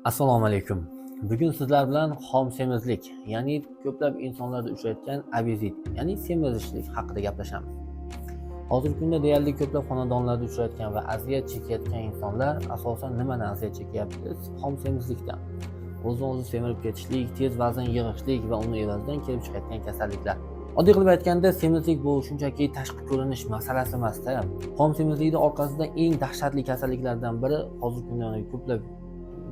Assalomu alaykum. Bugun sizlar bilan xom semizlik, ya'ni ko'plab insonlarda uchrayotgan obezit, ya'ni semizlik haqida gaplashamiz. Hozirgi kunda deyarli ko'plab xonadonlarda uchrayotgan va aziyat chekayotgan insonlar asosan nimadan aziyat chekyapti? Xom semizlikdan. O'zini o'zi semirib ketishlik, tez vazn yig'ishlik va uni evazidan kelib chiqayotgan kasalliklar. Oddiy qilib aytganda, semizlik bu shunchaki tashqi ko'rinish masalasi emasda. Xom semizlikni orqasida eng dahshatli kasalliklardan biri, hozirgi kunda ko'plab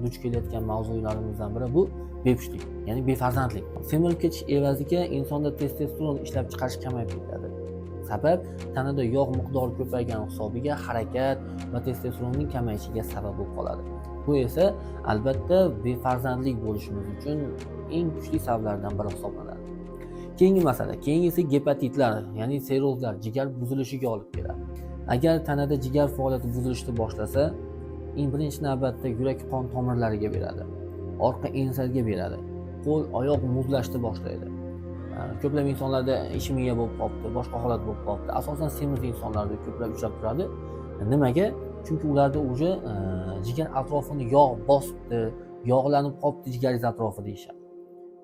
duch kelayotgan mavzularimizdan biri bu bepushtlik, ya'ni befarzandlik. Semirib ketish evaziga insonda testosteron ishlab chiqarish kamayib ketadi. Sabab tanada yog' miqdori ko'paygani hisobiga harakat va testosteronning kamayishiga sabab bo'lib qoladi. Bu esa albatta befarzandlik bo'lishimiz uchun eng kuchli sabablardan biri hisoblanadi. Keyingi masala, keyingisi gepatitlar, ya'ni sirrozlar, jigar buzilishiga olib keladi. Agar tanada jigar faoliyati buzilishni boshlasa, eng birinchi navbatda yurak qon tomirlariga beradi, orqa ensaga beradi, qo'l oyoq muzlashni boshlaydi. Ko'plab insonlarda ishemiya bo'lib qolibdi, boshqa holat bo'lib qolibdi. Asosan semiz insonlarda ko'plab uchrab turadi. Nimaga? Chunki ularda уже jigar atrofini yog' bosibdi, yog'lanib qolibdi jigaringiz atrofi deyishadi.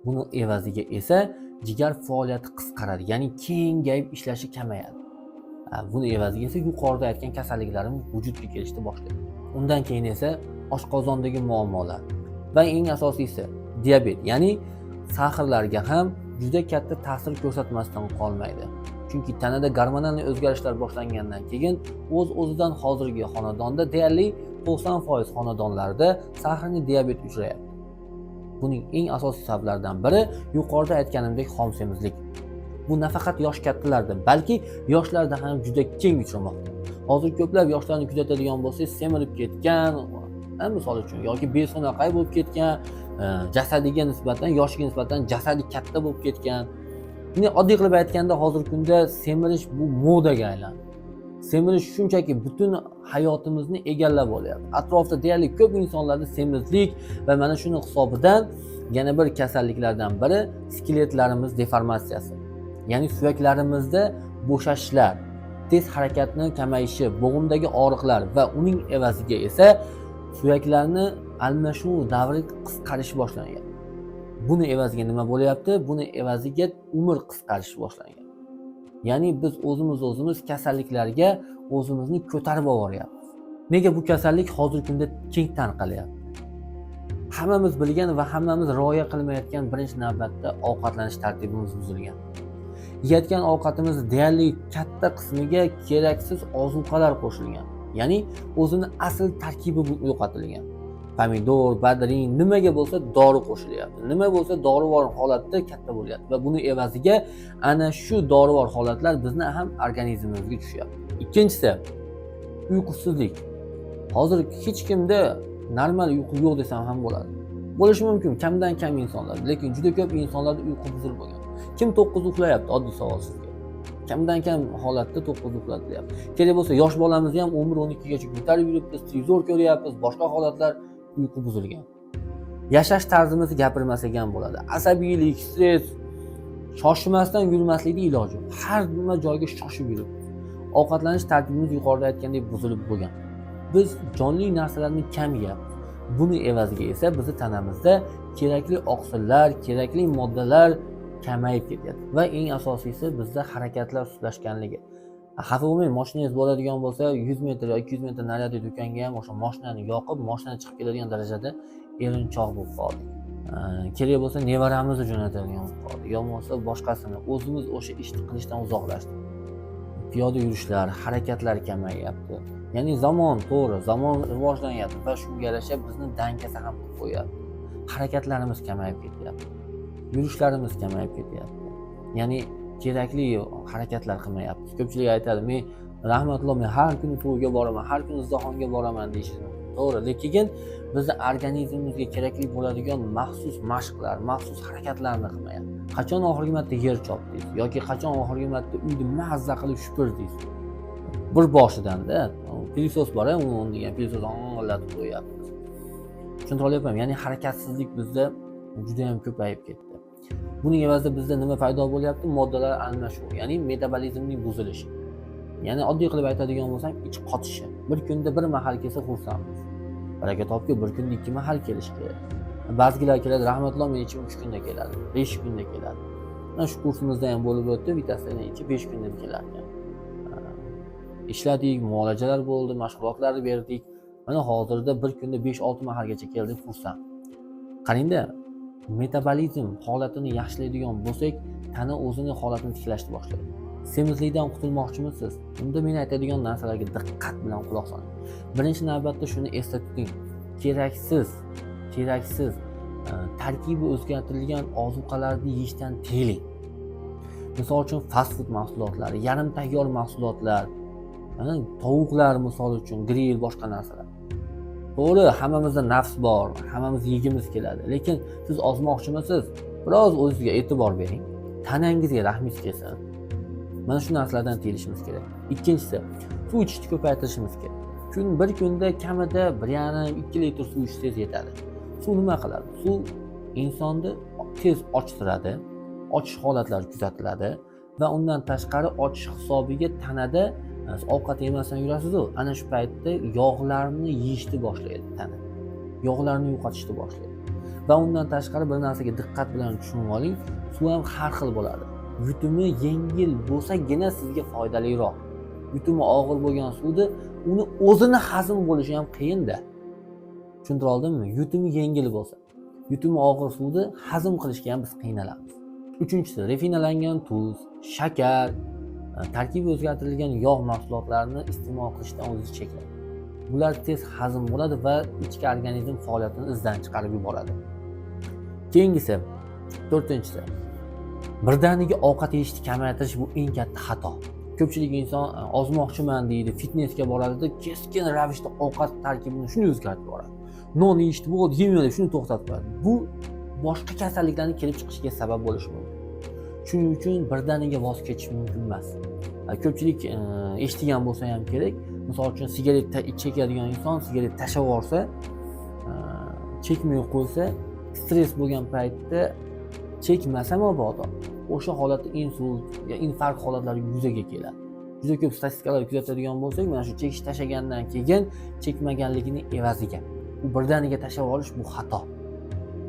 Buni evaziga esa jigar faoliyati qisqaradi, ya'ni kengayib ishlashi kamayadi. Buni evaziga esa yuqorida aytgan kasalliklarimiz vujudga kelishni boshlaydi. Undan keyin esa oshqozondagi muammolar va eng asosiysi diabet, ya'ni сахар larga ham juda katta ta'sir ko'rsatmasdan qolmaydi. Chunki tanada gormonal o'zgarishlar boshlangandan keyin o'z o'zidan hozirgi xonadonda deyarli 90% xonadonlarda сахарный diabet uchrayapti. Buning eng asosiy sabablaridan biri yuqorida aytganimdek xom semizlik. Bu nafaqat yosh kattalarda, balki yoshlarda ham juda keng uchramoqda. Hozir ko'plab yoshlarni kuzatadigan bo'lsangiz, semirib ketgan, misol uchun, yoki beso'naqay bo'lib ketgan, jasadiga nisbatan, yoshiga nisbatan jasadi katta bo'lib ketgan. Endi oddiy qilib aytganda, hozirgi kunda semirish bu modaga aylandi. Semirish shunchaki butun hayotimizni egallab olyapti. Atrofda deyarli ko'p insonlarda semizlik va mana shuni hisobidan yana bir kasalliklardan biri skeletlarimiz deformatsiyasi, ya'ni suyaklarimizda bo'shashishlar, tez harakatni kamayishi, bo'g'imdagi og'riqlar va uning evaziga esa suyaklarni almashuv davri qisqarishi boshlangan. Buni evaziga nima bo'lyapti? Buni evaziga umr qisqarishi boshlangan, ya'ni biz o'zimiz o'zimiz kasalliklarga o'zimizni ko'tarib yuboryapmiz. Nega bu kasallik hozirgi kunda keng tarqalyapti? Hammamiz bilgan va hammamiz rioya qilmayotgan birinchi navbatda ovqatlanish tartibimiz buzilgan. Yeyotgan ovqatimiz deyarli katta qismiga keraksiz ozuqalar qo'shilgan, ya'ni o'zini asl tarkibi yo'qotilgan. Pomidor, badring, nimaga bo'lsa dori qo'shilyapti, nima bo'lsa dorivor holatda katta bo'lyapti va buni evaziga ana shu dorivor holatlar bizni ham organizmimizga tushyapti. Ikkinchisi uyqusizlik. Hozir hech kimda normal uyqu yo'q desam ham bo'ladi. Bo'lishi mumkin kamdan kam insonlar, lekin juda ko'p insonlarda uyqu buzilib bo'lgan. Kim 9 uxlayapti? Oddiy savol sizga. Kamdan kam holatda 9 uxlatilyapti. Kerak bo'lsa yosh bolamizni ham 11, 12gacha ko'tarib yuribmiz, televizor ko'ryapmiz, boshqa holatlar, uyqu buzilgan. Yashash tarzimizni gapirmasak ham bo'ladi. Asabiylik, stress, shoshmasdan yurmaslikni iloji yo'q, har nima joyga shoshib yuribmiz. Ovqatlanish tartibimiz yuqorida aytgandek buzilib bo'lgan. Biz jonli narsalarni kam yeyapmiz. Buni evaziga esa bizni tanamizda kerakli oqsillar, kerakli moddalar kamayib ketyapti va eng asosiysi bizda harakatlar sustlashganligi. Xafa bo'lmang, moshinangiz bo'ladigan bo'lsa, 100 metr yoki 200 metr nariyadagi do'konga ham o'sha moshinani yoqib, moshina chiqib keladigan darajada erinchoq bo'lib qoldik. Kerak bo'lsa nevaramizni jo'natadigan bo'lib qoldik yo bo'lmasa boshqasini, o'zimiz o'sha ishni qilishdan uzoqlashdik. Piyoda yurishlar, harakatlar kamayyapti. Ya'ni zamon, to'g'ri, zamon rivojlanyapti va shunga yarasha bizni dangasa ham qilib qo'yyapti. Harakatlarimiz kamayib ketyapti, yurishlarimiz kamayib ketyapti, ya'ni kerakli harakatlar qilmayapmiz. Ko'pchilik aytadi: "Men, rahmatulloh, men har kuni to'yga boraman, har kuni izdohonga boraman", deyishi mumkin. To'g'ri, lekin bizni organizmimizga kerakli bo'ladigan maxsus mashqlar, maxsus harakatlarni qilmayapti. Qachon oxirgi marta yer chopdingiz yoki qachon oxirgi marta uyni mazza qilib supurdingiz bir boshidanda? Пылесос bor, uni degan пылесос g'ing'illatib qo'yyapmiz. Tushuntira olyapmanmi? Ya'ni harakatsizlik bizda juda yam ko'payib ketdi. Buning evazida bizda nima paydo bo'lyapti? Moddalar almashuvi, ya'ni metabolizmning buzilishi, ya'ni oddiy qilib aytadigan bo'lsam, ich qotishi. Bir kunda bir mahal kelsa xursandmiz. Baraka topki, bir kunda 2 mahal kelishi kerak. Ba'zilar keladi, rahmatulloh, men ichim 3 kunda keladi, 5 kunda keladi. Mana shu kursimizda ham bo'lib o'tdi, bittasini ichi 5 kunda kelar ekan. Ishladik, muolajalar bo'ldi, mashg'ulotlar berdik. Mana hozirda bir kunda 5-6 mahalgacha keldik, xursand. Qarangda, metabolizm holatini yaxshilaydigan bo'lsak, tana o'zini holatini tiklashni boshlaydi. Semizlikdan qutulmoqchimisiz? Unda men aytadigan narsalarga diqqat bilan quloq soling. Birinchi navbatda shuni esda tuting. Keraksiz tarkibi o'zgartirilgan ozuqalarni yeyishdan tiyiling. Misol uchun fast food mahsulotlari, yarim tayyor mahsulotlar, tovuqlar, misol uchun grill, boshqa narsalar. To'g'ri, hammamizda nafs bor, hammamiz yegimiz keladi. Lekin siz ozmoqchimisiz? Biroz o'zingizga e'tibor bering. Tanangizga rahmingiz kelsin. Mana shu narsalardan tiyilishimiz kerak. Ikkinchisi, suv ichishni ko'paytirishimiz kerak. Bir kunda kamida 1,5-2 litr suv ichsangiz yetadi. Suv nima qiladi? Suv insonni tez ochtiradi, ochish holatlari kuzatiladi va undan tashqari ochish hisobiga tanada ovqat yemasdan yurasiz-u, ana shu paytda yog'larni yeyishni boshlaydi tana. Yog'larni yo'qotishni boshlaydi. Va undan tashqari bir narsaga diqqat bilan tushunib oling, suv ham har xil bo'ladi. Yutumi yengil bo'lsagina sizga foydaliroq. Yutumi og'ir bo'lgan suvni uni o'zini hazm bo'lishi ham qiyinda. Tushuntira oldimmi? Yutumi yengil bo'lsa, yutumi og'ir suvni hazm qilishga ham biz qiynalamiz. Uchinchisi, refinalangan tuz, shakar, tarkibi o'zgartirilgan yog' mahsulotlarini iste'mol qilishdan o'zingizni cheklang. Bular tez hazm bo'ladi va ichki organizm faoliyatini izdan chiqarib yuboradi. Keyingisi, to'rtinchisi, birdaniga ovqat yeyishni kamaytirish bu eng katta xato. Ko'pchilik inson ozmoqchiman deydi, fitnesga boradida keskin ravishda ovqat tarkibini shuni o'zgartirib yuboradi. Non yeyishni bo'ldi, yemayman deb shuni to'xtatib qo'yadi. Bu boshqa kasalliklarni kelib chiqishiga sabab bo'lishi mumkin. Shuning uchun birdaniga voz kechish mumkin emas. Ko'pchilik eshitgan bo'lsa ham kerak. Misol uchun sigaret chekadigan inson sigaret tashlab yuborsa, chekmay qo'ysa, stress bo'lgan paytda chekmasa mabodo, o'sha holatda insult yo infarkt holatlari yuzaga keladi. Juda ko'p statistikalar kuzatadigan bo'lsak, mana shu chekish tashlagandan keyin chekmaganligini evaziga u birdaniga tashlab olish bu xato.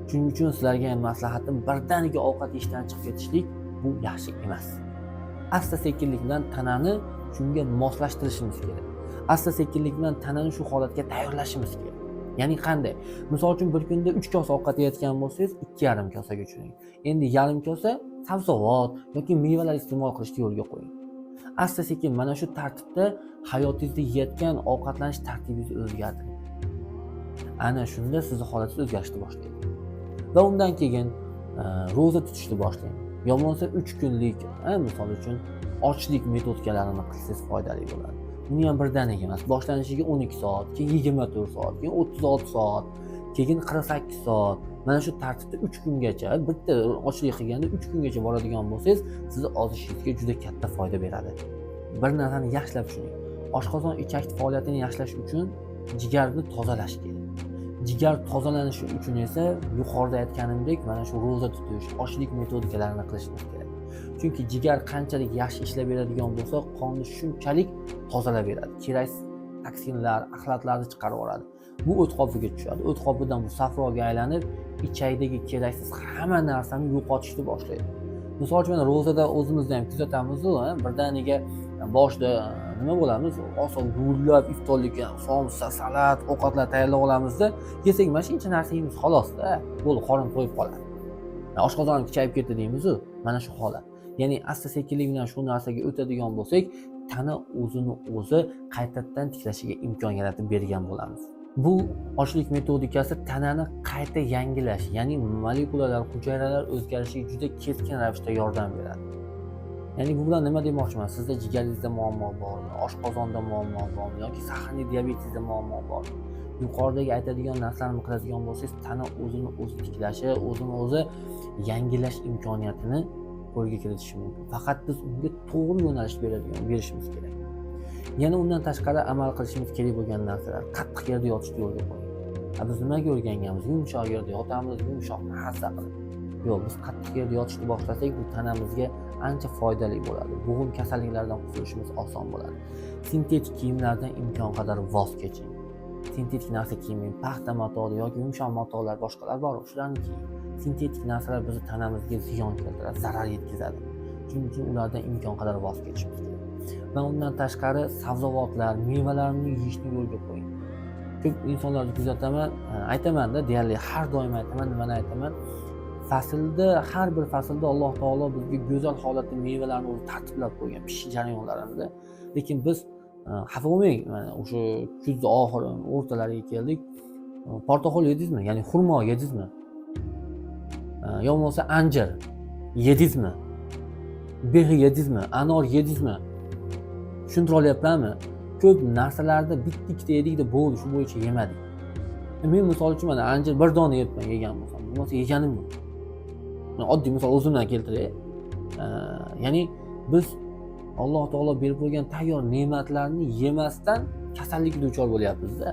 Shuning uchun sizlarga ham maslahatim, birdaniga ovqat yeyishdan chiqib ketishlik bu yaxshi emas. Asta sekinlik bilan tanani shunga moslashtirishimiz kerak. Asta sekinlik bilan tanani shu holatga tayyorlashimiz kerak. Ya'ni qanday? Misol uchun bir kunda 3 kosa ovqat yeyotgan bo'lsangiz, 2,5 kosaga tushiring. Endi yarim kosa sabzavot yoki mevalar iste'mol qilishni yo'lga qo'ying. Asta sekin mana shu tartibda hayotingizda yeyotgan ovqatlanish tartibingizni o'zgartiring. Ana shunda sizni holatingiz o'zgarishni boshlaydi. Va undan keyin ro'za tutishni boshlang. Yo bo'lmasa 3 kunlik, misol uchun ochlik metodikalarini qilsangiz foydali bo'ladi. Uni ham birdaniga emas, boshlanishiga 12 soat, keyin 24 soat, keyin 36 soat, keyin 48 soat. Mana shu tartibda 3 kungacha bitta ochlik qilganda 3 kungacha boradigan bo'lsangiz, sizni ozishingizga juda katta foyda beradi. Bir narsani yaxshilab tushuning. Oshqozon ichak faoliyatini yaxshilash uchun jigarni tozalash kerak. Jigar tozalanishi uchun esa yuqorida aytganimdek mana shu ro'za tutish, ochlik metodikalarini qilishimiz kerak. Chunki jigar qanchalik yaxshi ishlab beradigan bo'lsa, qonni shunchalik tozalab beradi. Keraksiz toksinlar, axlatlarni chiqarib yuboradi. Bu o't qopiga tushadi. O't qopidan bu safroga aylanib, ichakdagi keraksiz hamma narsani yo'qotishni boshlaydi. Misol uchun mana ro'zada o'zimizda ham kuzatamiz-u, birdaniga boshida nima bo'lamiz? Oson gullab iftorlikka somsa, salat, ovqatlar tayyorlab olamizda, yesak mana shuncha narsa yeymiz xolosda, bo'ldi, qorin to'yib qoladi. Oshqozonim kichayib ketdi deymiz-u, mana shu holat. Ya'ni asta sekinlik bilan shu narsaga o'tadigan bo'lsak, tana o'zini o'zi qaytadan tiklashiga imkon yaratib bergan bo'lamiz. Bu ochlik metodikasi tanani qayta yangilash, ya'ni molekulalar, hujayralar o'zgarishiga juda keskin ravishda yordam beradi. Ya'ni bu bilan nima demoqchiman? Sizda jigaringizda muammo bormi, oshqozonda muammo bormi yoki сахарный diabetizda muammo bormi? Yuqoridagi aytadigan narsalarni qiladigan bo'lsangiz, tana o'zini o'zi tiklashi, o'zini o'zi yangilash imkoniyatini qo'lga kiritishi mumkin. Faqat biz unga to'g'ri yo'nalish berishimiz kerak. Yana undan tashqari amal qilishimiz kerak bo'lgan narsalar: qattiq yerda yotishni yo'lga qo'ying. Biz nimaga o'rganganmiz? Yumshoq yerda yotamiz, yumshoq mazza qilib. Yo'q, biz qattiq yerda yotishni boshlasak, bu tanamizga ancha foydali bo'ladi. Bo'g'im kasalliklaridan qutulishimiz oson bo'ladi. Sintetik kiyimlardan imkon qadar voz keching. Sintetik narsa kiymang, paxta matoli yoki yumshoq matolar, boshqalar bor, shularni kiying. Sintetik narsalar bizni tanamizga ziyon keltiradi, zarar yetkazadi. Shuning uchun ulardan imkon qadar voz kechishimiz kerak. Va undan tashqari sabzavotlar, mevalarni yeyishni yo'lga qo'ying. Ko'p insonlarni kuzataman, aytamanda, deyarli har doim aytaman, nimani aytaman? Faslda, har bir faslda Alloh taolo bizga go'zal holatda mevalarni o'zi tartiblab qo'ygan pishish jarayonlarini. Lekin biz, xafa bo'lmang, mana o'sha kuzni oxiri o'rtalariga keldik. Portoqol yedingizmi? Ya'ni xurmo yedingizmi? Yo bo'lmasa anjir yedingizmi? Behi yedingizmi? Anor yedingizmi? Tushuntira olyapmanmi? Ko'p narsalarda bitta ikkita yedikda bo'ldi, shu bo'yicha yemadik. Men misol uchun mana anjir bir dona yebman, yegan bo'lsam, bo'lmasa yeganim yo'q. Men oddiy misol o'zimdan keltiray. Ya'ni biz Alloh taolo berib qo'ygan tayyor ne'matlarni yemasdan kasallikka duchor bo'lyapmizda.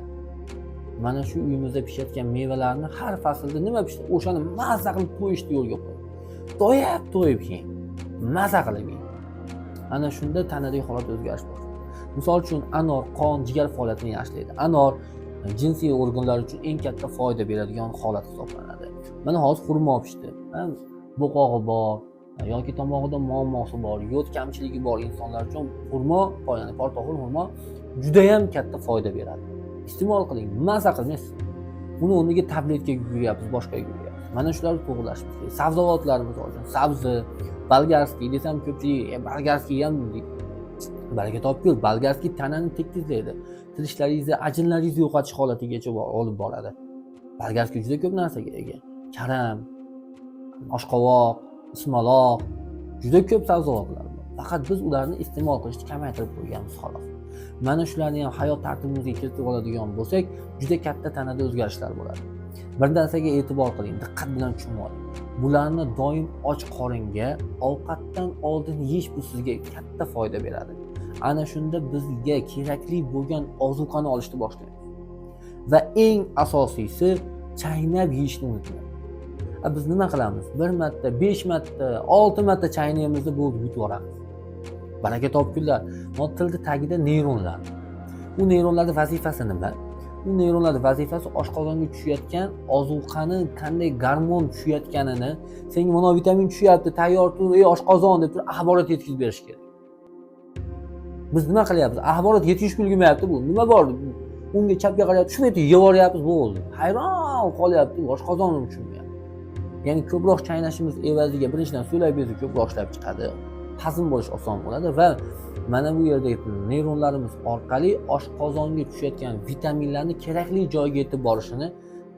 Mana shu uyimizda pishayotgan mevalarni har faslda nima pishdi, o'shani maza qilib qo'yishni yo'lga qo'ying. To'yib to'yib yeng, maza qilib yeng. Ana shunda tanadagi holat o'zgarish boshlaydi. Misol uchun anor qon, jigar faoliyatini yaxshilaydi. Anor jinsiy organlar uchun eng katta foyda beradigan holat hisoblanadi. Mana hozir xurmo pishdi. Bo'qog'i bor yoki tomog'ida muammosi bor, yod kamchiligi bor insonlar uchun xurmo, ya'ni portoqol, xurmo judayam katta foyda beradi. Iste'mol qiling, maza qilmaysiz. Uni o'rniga tabletkaga yuguryapmiz, boshqaga yuguryapmiz. Mana shularni to'g'irlashimiz kerak. Sabzavotlar misol uchun, sabzi, болгарский desam ko'pchilik болгарский ham deydi. Baraka topgur, болгарский tanani tekizlaydi. Tilishlaringizni, ajinlaringizni yo'qotish holatigacha olib boradi. Болгарский juda ko'p narsaga ega. Karam, oshqovoq, ismaloq, juda ko'p sabzavotlar bor. Faqat biz ularni iste'mol qilishni kamaytirib qo'yganmiz xolos. Mana shularni ham hayot tartibimizga kiritib oladigan bo'lsak, juda katta tanada o'zgarishlar bo'ladi. Bir narsaga e'tibor qiling, diqqat bilan tushunib oling. Bularni doim och qoringa, ovqatdan oldin yeyish bu sizga katta foyda beradi. Ana shunda bizga kerakli bo'lgan ozuqani olishni boshlaymiz. Va eng asosiysi, chaynab yeyishni unutmang. Biz nima qilamiz? 1 marta, 5 marta, 6 marta chaynaymizda bo'ldi, yutib yuboramiz. Baraka topgunlar, tilni tagida neyronlar. U neyronlarning vazifasi nima? U neyronlarning vazifasi oshqozonga tushayotgan ozuqani qanday gormon tushayotganini, senga mana vitamin tushyapti, tayyor tur, ey oshqozon deb turib axborot yetkazib berish kerak. Biz nima qilyapmiz? Axborot yetkazishga ulgurmayapti bu. Nima bor? Unga chapga qarayapti, shu yerda yevoryapmiz, bo'ldi. Hayron qolyapti, oshqozon tushunmayapti. Ya'ni ko'proq chaynashimiz evaziga birinchidan so'lak bezi ko'proq ishlab chiqadi, hazm bo'lish oson bo'ladi va mana bu yerdagi neyronlarimiz orqali oshqozonga tushayotgan vitaminlarni kerakli joyga yetib borishini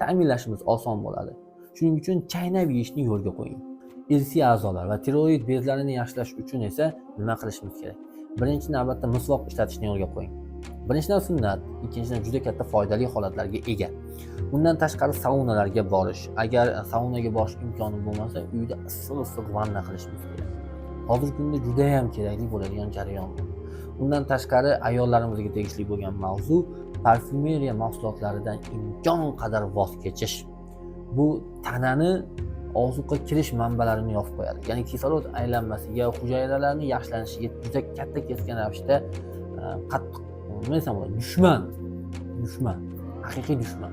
ta'minlashimiz oson bo'ladi. Shuning uchun chaynab yeyishni yo'lga qo'ying. Irsiy a'zolar va tiroid bezlarini yaxshilash uchun esa nima qilishimiz kerak? Birinchi navbatda misvoq ishlatishni yo'lga qo'ying. Birinchidan sunnat, ikkinchidan juda katta foydali holatlarga ega. Undan tashqari saunalarga borish. Agar saunaga borish imkoni bo'lmasa, uyda issiq issiq vanna qilishimiz kerak. Hozirgi kunda juda ham kerakli bo'ladigan jarayon bu. Undan tashqari ayollarimizga tegishli bo'lgan mavzu parfyumeriya mahsulotlaridan imkon qadar voz kechish. Bu tanani ozuqa kirish manbalarini yopib qo'yadi. Ya'ni kislorod aylanmasiga, hujayralarni yaxshilanishiga juda katta keskin ravishda qattiq, nima desam bo'ladi, dushman, dushman, haqiqiy dushman.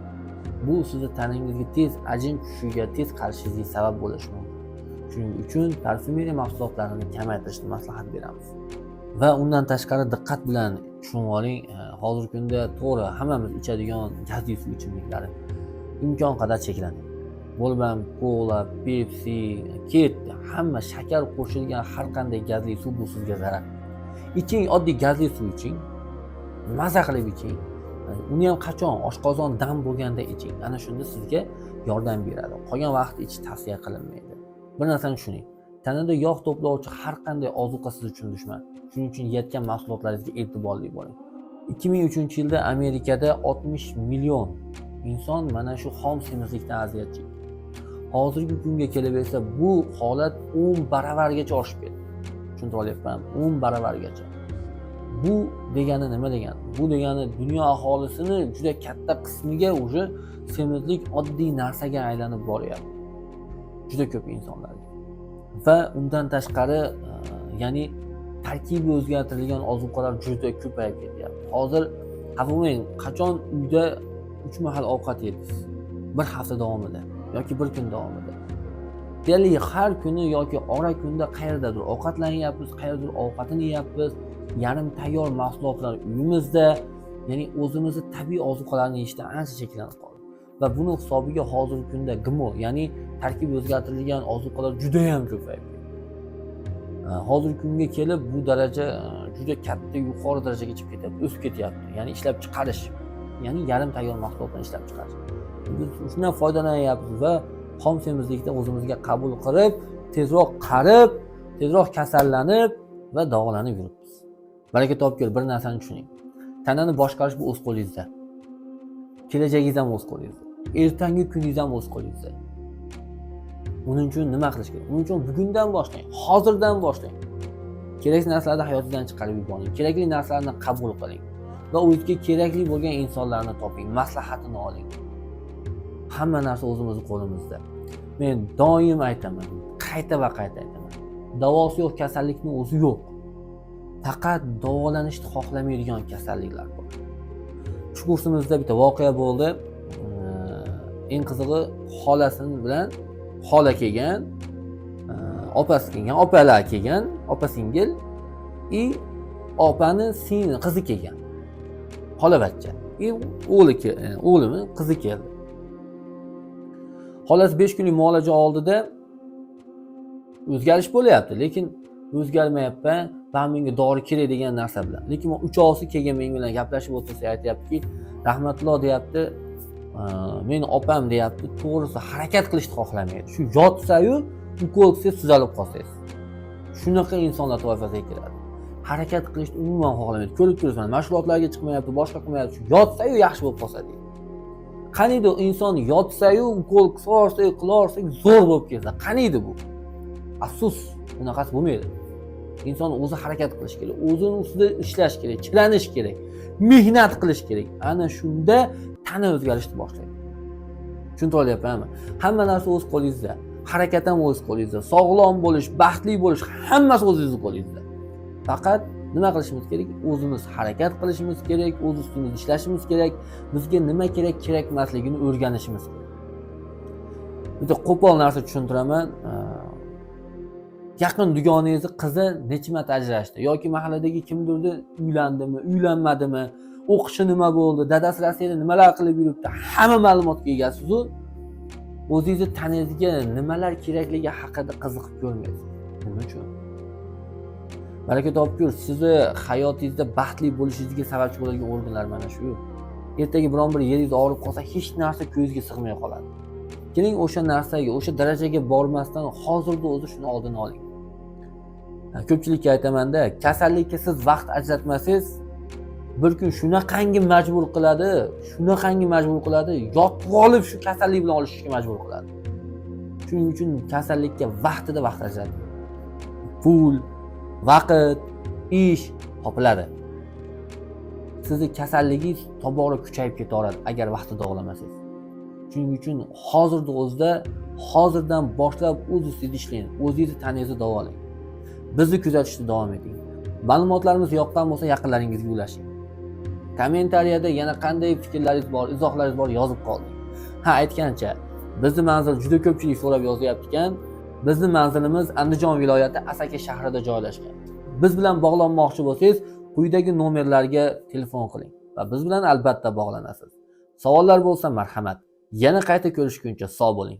Bu sizni tanangizga tez ajin tushishiga, tez qarishingizga sabab bo'lishi mumkin. Shuning uchun parfyumeriya mahsulotlarini kamaytirishni maslahat beramiz. Va undan tashqari diqqat bilan tushunib oling, hozirgi kunda to'g'ri hammamiz ichadigan gazli suv ichimliklari imkon qadar cheklanadi. Bo'lmam kola, Pepsi, ketdi. Hamma shakar qo'shilgan har qanday gazli suv bu sizga zarar. Iching, oddiy gazli suv iching. Maza qilib iching. Uni ham qachon oshqozon dam bo'lganda iching. Ana shunda sizga yordam beradi. Qolgan vaqt ichish tavsiya qilinmaydi. Bir narsani tushuning. Tanada yog' to'plovchi har qanday ozuqa siz uchun dushman. Shuning uchun yeyotgan mahsulotlaringizga e'tiborli bo'ling. 2003-yilda Amerikada 60 million inson mana shu xom semizlikdan aziyat chekdi. Hozirgi kunga kelib esa bu holat 10 baravargacha oshib ketdi. Tushuntira olyapmanmi? 10 baravargacha. Bu degani nima degani? Bu degani dunyo aholisini juda katta qismiga уже semizlik oddiy narsaga aylanib boryapti. Juda ko'p insonlarga. Va undan tashqari, ya'ni tarkibi o'zgartirilgan ozuqalar juda ko'payib ketyapti. Hozir xafa bo'lmang, qachon uyda 3 mahal ovqat yedingiz bir hafta davomida yoki bir kun davomida. Deyarli har kuni yoki ora kunda qayerdadir ovqatlanyapmiz, qayerdadir ovqatini yeyapmiz, yarim tayyor mahsulotlar uyimizda, ya'ni o'zimizni tabiiy ozuqalarni yeyishdan ancha cheklanib qoldik. Va buni hisobiga hozirgi kunda GMO, ya'ni tarkibi o'zgartirilgan ozuqalar judayam ko'payib ketdi. Hozirgi kunga kelib bu daraja juda katta yuqori darajaga chiqib ketyapti, o'sib ketyapti. Ya'ni ishlab chiqarish, ya'ni yarim tayyor mahsulotlarni ishlab chiqarish. Biz shundan foydalanyapmiz va xom semizlikni o'zimizga qabul qilib, tezroq qarib, tezroq kasallanib va davolanib yuribmiz. Baraka topgir, bir narsani tushuning. Tanani boshqarish bu o'z qo'lingizda. Kelajagingiz ham o'z qo'lingizda. Ertangi kuningiz ham o'z qo'lingizda. Buning uchun nima qilish kerak? Buning uchun bugundan boshlang, hozirdan boshlang. Kerakli narsalarni hayotingizdan chiqarib yuboring. Kerakli narsalarni qabul qiling va o'zingizga kerakli bo'lgan insonlarni toping, maslahatini oling. Hamma narsa o'zimizni qo'limizda. Men doim aytaman, qayta va qayta aytaman. Davosi yo'q kasallikni o'zi yo'q. Faqat davolanishni xohlamaydigan kasalliklar bor. Shu kursimizda bitta voqea bo'ldi. Eng qizig'i, xolasi bilan xola kelgan, opasi kelgan, opalar kelgan, opa singil и opani singli qizi kelgan. Xolavachcha. И o'g'li, o'g'limi qizi keldi. Xolasi 5 kunlik muolaja oldida o'zgarish bo'lyapti, lekin o'zgarmayapman, man menga dori kerak degan narsa bilan. Lekin uchovsi kelgan, men bilan gaplashib o'tirsa, aytyaptiki, Rahmatulloh deyapti, meni opam deyapti, to'g'risi harakat qilishni xohlamaydi. Shu yotsayu ukol qilsangiz tuzalib qolsangiz. Shunaqa insonlar toifasiga kiradi. Harakat qilishni umuman xohlamaydi. Ko'rib turibsan, mashg'ulotlarga chiqmayapti, boshqa qilmayapti. Shu yotsayu yaxshi bo'lib qolsa deydi. Qaniydi inson yotsayu ukol qilsa, qilaversak zo'r bo'lib ketsa. Qaniydi bu? Afsus, unaqasi bo'lmaydi. Inson o'zi harakat qilish kerak, o'zini ustida ishlash kerak, chilanish kerak, mehnat qilish kerak. Ana shunda tana o'zgarishni boshlaydi. Tushuntira olyapmanmi? Hamma narsa o'z qo'lingizda. Harakat ham o'z qo'lingizda. Sog'lom bo'lish, baxtli bo'lish hammasi o'zingizni qo'lingizda. Faqat nima qilishimiz kerak? O'zimiz harakat qilishimiz kerak, o'z ustimizda ishlashimiz kerak, bizga nima kerak, kerak emasligini o'rganishimiz kerak. Bitta qo'pol narsa tushuntiraman. Yaqin dugonangizni qizi necha marta ajrashdi yoki mahalladagi kimdirni uylandimi, uylanmadimi, o'qishi nima bo'ldi, dadasi Rossiyada nimalar qilib yuribdi, hamma ma'lumotga egasiz-u, o'zingizni tanangizga nimalar kerakligi haqida qiziqib ko'rmaysiz. Nima uchun? Baraka topgur, sizni hayotingizda baxtli bo'lishingizga sababchi bo'ladigan organlar mana shu. Ertaga biron bir yeringiz og'rib qolsa, hech narsa ko'zingizga sig'may qoladi. Keling, o'sha narsaga, o'sha darajaga bormasdan hozirda o'zi shuni oldini oling. Ko'pchilikka aytamanda, kasallikka siz vaqt ajratmasangiz, bir kun shunaqangi majbur qiladi, shunaqangi majbur qiladi, yotib olib shu kasallik bilan olishishga majbur qiladi. Shuning uchun kasallikka vaqtida vaqt ajrating. Pul, vaqt, ish topiladi. Sizni kasalligingiz tobora kuchayib ketaveradi agar vaqtida davolamasangiz. Shuning uchun hozirda o'zida, hozirdan boshlab o'z ustida ishlang, o'zingizni tanangizni davolang. Bizni kuzatishda davom eting. Ma'lumotlarimiz yoqqan bo'lsa, yaqinlaringizga ulashing. Kommentariyada yana qanday fikrlaringiz bor, izohlaringiz bor, yozib qoldiring. Ha, aytgancha, bizni manzil juda ko'pchilik so'rab yozyapti ekan. Bizni manzilimiz Andijon viloyati Asaka shahrida joylashgan. Biz bilan bog'lanmoqchi bo'lsangiz, quyidagi nomerlarga telefon qiling va biz bilan albatta bog'lanasiz. Savollar bo'lsa, marhamat. Yana qayta ko'rishguncha sog' bo'ling.